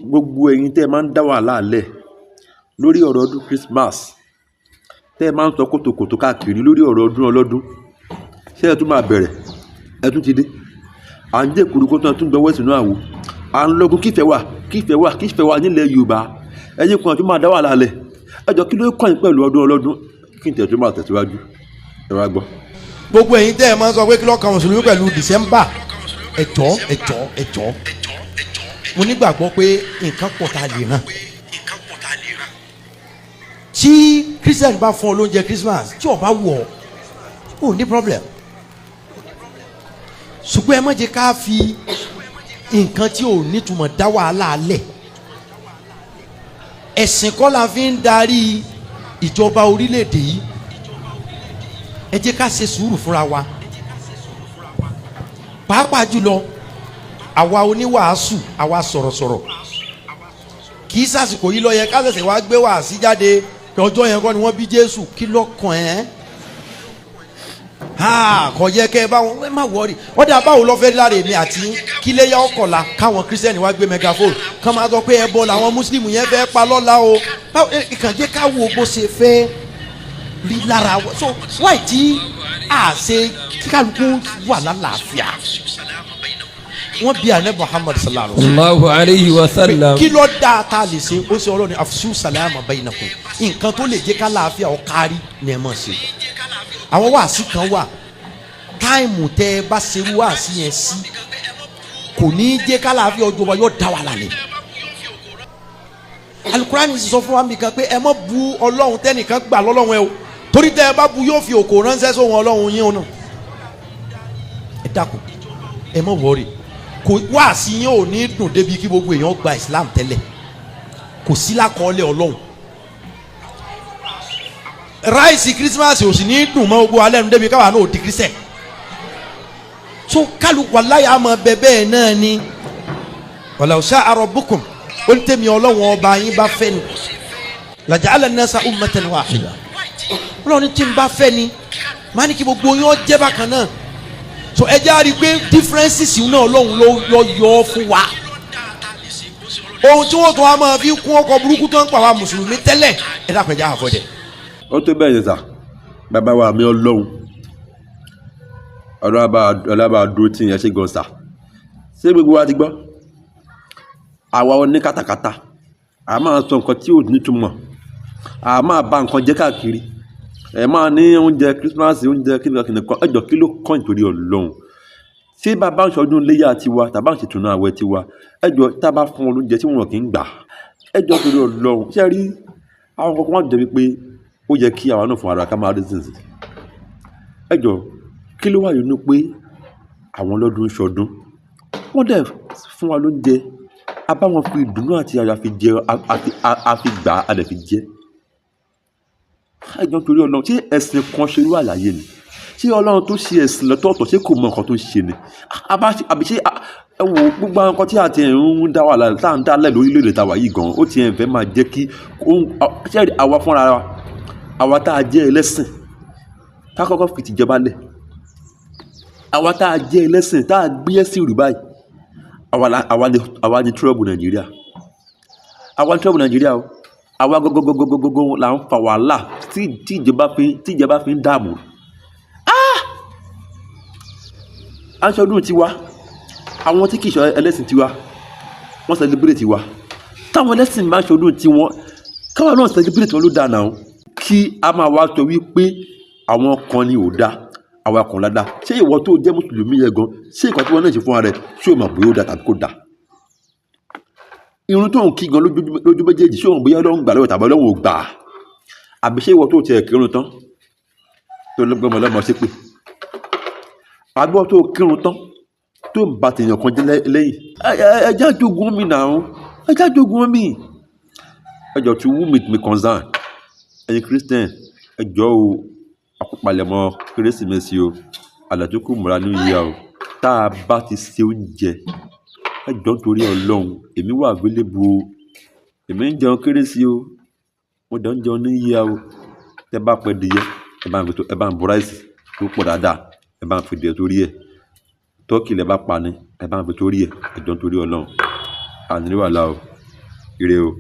Gbogbo ẹ̀yin tẹ́ ẹ máa ń dá wàhálà lẹ̀ lórí ọ̀rọ̀ ọdún Christmas, tẹ́ ẹ máa ń sọ kòtòkòtò káàkiri lórí ọ̀rọ̀ ọdún ọlọ́dún, ṣé ẹ tún máa bẹ̀rẹ̀? Ẹ tún ti dé. À ń jẹ́ kúrú kó tún tún gbọ́wọ́ sínú àwo. À ń lọ́gun kífẹ́ wà, kífẹ́ wà, kífẹ́ wà nílẹ̀ Yorùbá. Ẹ̀yin kan tún máa dá wàhálà lẹ̀. Ẹ jọ, kí ló kàn yín pẹ̀lú ọdún ọlọ́dún? Kí n tẹ̀ tún máa tẹ̀síwájú. Ẹ wá gbọ́. Gbogbo ẹ̀yin tẹ́ ẹ máa ń sọ pé kí ló kan mùsùlùmí pẹ̀lú December, ẹ jọ̀ọ́, ẹ jọ̀ọ́, ẹ jọ̀ọ́, mo nígbàgbọ́ pé nǹkan pọ̀ tá a lè ràn. Tí Christian bá fún ọ lóúnjẹ Christmas tí ó bá wù ọ́, ò ní problem, ṣùgbọ́n ẹ má jẹ́ ká fi nǹkan tí ò nítumọ̀ dá wàhálà lẹ̀. Ẹ̀sìn kọ́ la fi ń darí ìjọba orílẹ̀-èdè yìí. Ẹ jẹ́ ká ṣe sùúrù fúnra wa, pàápàá jùlọ àwa oníwàásù, àwa sọ̀rọ̀sọ̀rọ̀. Kì í sàsìkò yìí ló yẹ ká ṣẹ̀ṣẹ̀ wá gbé wàásí jáde pé ọjọ́ yẹn kọ́ ni wọ́n bí Jésù. Kí ló kàn ẹ́? Ha, kò yẹ kẹ́ ẹ bá wọn. Ẹ má worry. Wọ́n dà, báwo lọ fẹ́ lára èmi àti kíléyà ọkọ̀la káwọn Christian wá gbé megaphone kán máa sọ pé ẹbọ làwọn Mùsùlùmí yẹn fẹ́ pa lọ́la o? Báwo ìkàn jẹ́ ká wo bó ṣe fẹ́ rí lára wa. So why tí a ṣe kí kálukú wà lálàáfíà? Wọ́n bí àná Muhammad sallallahu alaihi wa sallam Allahu alayhi wa sallam. kí ló dáa tá a lè ṣe? Ó ṣe Ọlọ́run ní afṣu salama bainakum. Nǹkan tó lè jẹ́ ká láàfíà ó kárí ni ẹ mọ̀ ṣe. Àwọn wàásì kan wà, time tẹ́ ẹ bá ṣerú wàásì yẹn sí kò ní í jẹ́ ká láàfíà ọjọ́ wa, yóò dá wa lálẹ́. Alukurani sì sọ fún wa nìkan pé ẹ má bu Ọlọ́run tẹ́nìkan gbà lọ́lọ́run ẹ o, torí tẹ́ ẹ bá bu, yóò fi òkò ránṣẹ́ sóhun Ọlọ́run yín o náà. Ẹ dákun, ẹ má worry. Kò wáàsí yín ò ní dùn débi kí gbogbo èèyàn gba Islam tẹ́lẹ̀. Kò sí lákọọ́lẹ̀ Ọlọ́run. Rice Christmas ò sì ní dùn mọ́ gbogbo alẹ́ nu débi káwa náà ò di Christian. So kálukú wàláyà àmọ́ bẹ bẹ́ẹ̀ náà ni. Walau sha'a rabbukum, ó ní tẹ̀mí Ọlọ́run ọba yín bá fẹ́ ni, laja'ala an-nasa ummatan wahida. Ọlọ́run ní tí n bá fẹ́ ni, máa ní kí gbogbo yín ó jẹ́ bákan náà. So ẹ jẹ́ àrí pé differences náà, Ọlọ́run ló lọ yọ ọ́ fún wa. Ohun tí wọ́n tún wá máa fi kún ọkọ̀ burúkú tó ń pa wá mùsùlùmí tẹ́lẹ̀, ẹ dákun, ẹ jẹ́ àfọ̀dẹ̀. Ó tó bẹ́ẹ̀ yẹn sà. Bàbá wa mi, Ọlọ́run ọlọ́ba dúró tí yẹn ṣe gan sà. Ṣé gbogbo wa ti gbọ́? Àwa oní kàtàkàtà, a máa sọ nǹkan tí ò nítumọ̀, a máa bà nǹkan jẹ́ káàkiri. Ẹ máa ní oúnjẹ Christmas, oúnjẹ kíni kan ẹ jọ, kí ló kàn nítorí Ọlọ́run? Ṣé bàbá ń ṣọdún iléyà tiwa tàbá ń ṣètùnú àwẹ̀ tiwa, ẹ jọ, tá a bá fún wọn lóúnjẹ tí wọn kì í gbà, ẹ jọ, torí Ọlọ́run, ṣé rí àwọn kankan wà jẹ́ wípé ó yẹ kí àwa náà fún ara ká máa rí sínsìn? Ẹ jọ, kí ló wà nínú pé àwọn ọlọ́dún ń ṣọdún, wọ́n dẹ̀ fún wa lóúnjẹ, a bá wọn fi ìdùnnú àti ayọ̀ àfi jẹ, a fi gbà á, a dẹ̀ fi jẹ? Ẹ jọ, torí Ọlọ́run, ṣé ẹ̀sìn kan ṣe irú àlàyé ni? Ṣé Ọlọ́run tó ṣe ẹ̀sìn lọ́tọ̀ọ̀tọ̀, ṣé kò mọ nǹkan tó ń ṣe ni? Àbí ṣé ẹ wo gbogbo àwọn nǹkan tí a ti ń dá wàhálà tá à ń dálẹ̀ lórílẹ̀‐èdè tàwa yìí gan, ó ti ẹ̀ fẹ́ máa jẹ́ kí ṣé àwa fúnra wa, àwa tá a jẹ́ ẹlẹ́sìn, ká kọ́kọ́ fi tìjọba lẹ̀, àwa tá a jẹ́ ẹlẹ́sìn, tá a gbé ẹ̀sìn rù báyìí, àwa ni trouble Nàìjíríà. Àwa ni trouble Nàìjíríà o. Àwa gọgọgọgọgọgọ là ń fa wàhálà tí ìjọba fi ń dààmú. Ah, à ń ṣọdún tiwa, àwọn tí kì í ṣe ẹlẹ́sìn tiwa, wọ́n celebrate tiwa. Táwọn ẹlẹ́sìn bá ń ṣọdún tiwọn, káwọn náà celebrate wọn ló dáa náà. Kí a máa wá sọ wípé àwọn kan ni ò dáa, àwa kan la dáa. Ṣé ìwọ tó jẹ́ mùsùlùmí yẹn gan, ṣé nǹkan tí wọ́n náà ṣe fún ara rẹ̀, ṣé o mọ̀ bóyá ó dáa tàbí kò dáa? Irun tó ń kí gan lójú méjèèjì, ṣé òun bóyá Ọlọ́run gbà lọ́wọ́ tàbí Ọlọ́run ò gbà á? Àbí ṣé ìwọ tó tiẹ̀ kírun tán tó lọ́gbọ́n lọ́mọ ṣépè, àbí ìwọ tó kírun tán tó ń ba tèèyàn kan jẹ́ lẹ́yìn? Ẹ já jogun mi nà ó, ẹ já jogun mi. Ẹ jọ, to whom it may concern, ẹ̀yin Christian, ẹ jọ o, àkópalẹ̀mọ́ Kérésìmesì o, àdàtúkù múra ní yíya o. Tá a bá ti ṣe oúnjẹ, ẹ jọ, nítorí Ọlọ́run, èmi wà available o. Èmi ń jẹun Kérésì o, mo dẹ̀ ń jẹun ní yíya o. Tẹ bá pẹ́ díẹ̀, ẹ bá ń fi tó, ẹ bá ń bu rice tó pọ̀ dáadáa, ẹ bá ń fi díẹ̀ torí ẹ̀. Turkey lẹ bá pa ni, ẹ bá ń fi torí ẹ̀. Ẹ jọ, nítorí Ọlọ́run, àní wàhálà o. Ire o.